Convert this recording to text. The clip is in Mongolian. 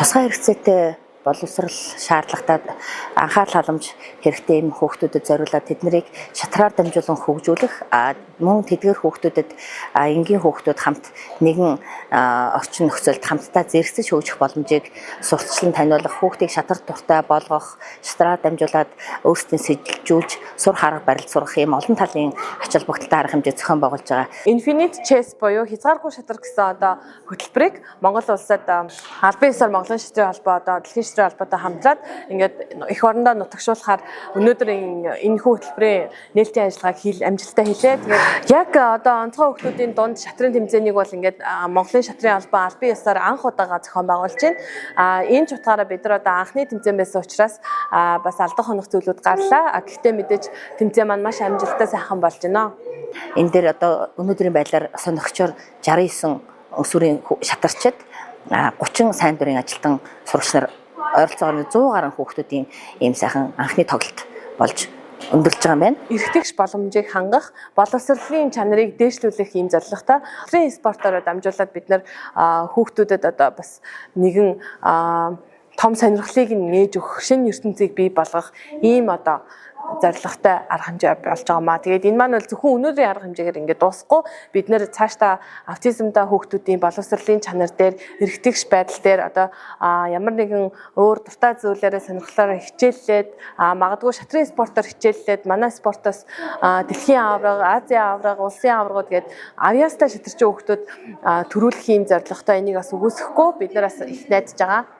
Тусгай хэрэгцээтэй боловсрал шаардлагатай анхаарал халамж хэрэгтэй юм хүүхдүүдэд зориулаад тэднийг шатраар дамжуулан хөгжүүлэх, мөн тэдгээр хүүхдүүдэд энгийн хүүхдүүд хамт нэгэн орчин нөхцөлд хамтдаа зэрэгцэж хөгжих боломжийг сурталчлан таниулах, хүүхдийг шатар дуртай болгох, шатраар дамжуулаад өөрсдийн сэжилжүүлж сурах арга барил сурах юм олон талын ач холбогдолтой арга хэмжээ зохион байгуулж байгаа. Infinite Chess буюу хязгааргүй шатар гэсэн одоо хөтөлбөрийг Монгол улсад албан ёсоор Монголын шатрын холбоо одоо дэлхийн шатрын холбоотой хамтраад ингээд эх орондоо нутагшуулахаар өнөөдөр энэхүү хөтөлбөрийн нээлтийн ажиллагааг амжилттай хийлээ. Тэгээд яг одоо онцгой хүүхдүүдийн дунд шатрын тэмцээнийг бол ингээд Монголын шатрын холбоо албан ёсоор анх удаага зохион байгуулж байна. Энэ ч утгаараа бид нар одоо анхны тэмцээн байсан учраас бас алдах хонох зүйлүүд гарлаа. Гэхдээ мэдээж тэмцээн маань маш амжилттай сайхан болж байна. Энэ дээр одоо өнөөдрийн байдлаар сонирхчоор 69 өсвөрийн шатарчид, 30 сайн дурын ажилтан сурагч нар, ойролцоогоор 100 гаруй хүүхдүүдийн ийм сайхан анхны тоглолт болж өндөрлөж байгаа юм байна. Эрхтгч боломжийг хангах, боловсролын чанарыг дээшлүүлэх ийм зорилготой шатрын спортоор дамжуулаад бид нар хүүхдүүдэд одоо бас нэгэн том сонирхлыг нээж өгөх, шинэ ертөнцийг бий болгох ийм одоо зорилготой арга хэмжээ болж байгаа маа. Тэгээд энэ маань бол зөвхөн өнөөдрийн арга хэмжээгээр ингээд дуусахгүй, бид нар цаашдаа аутизмтай хүүхдүүдийн боловсролын чанар дээр, эрхтгч байдал дээр одоо ямар нэгэн өөр дуртай зүйлээрээ сонирхлоороо хичээллээд, магадгүй шатрын спортоор хичээллээд манай спортоос дэлхийн аварга, Азийн аварга, улсын аваргууд гээд авьяастай шатарчин хүүхдүүд төрүүлэх юм зорилготой энийг бас үгүйсэхгүй бид нар бас их найдаж байгаа.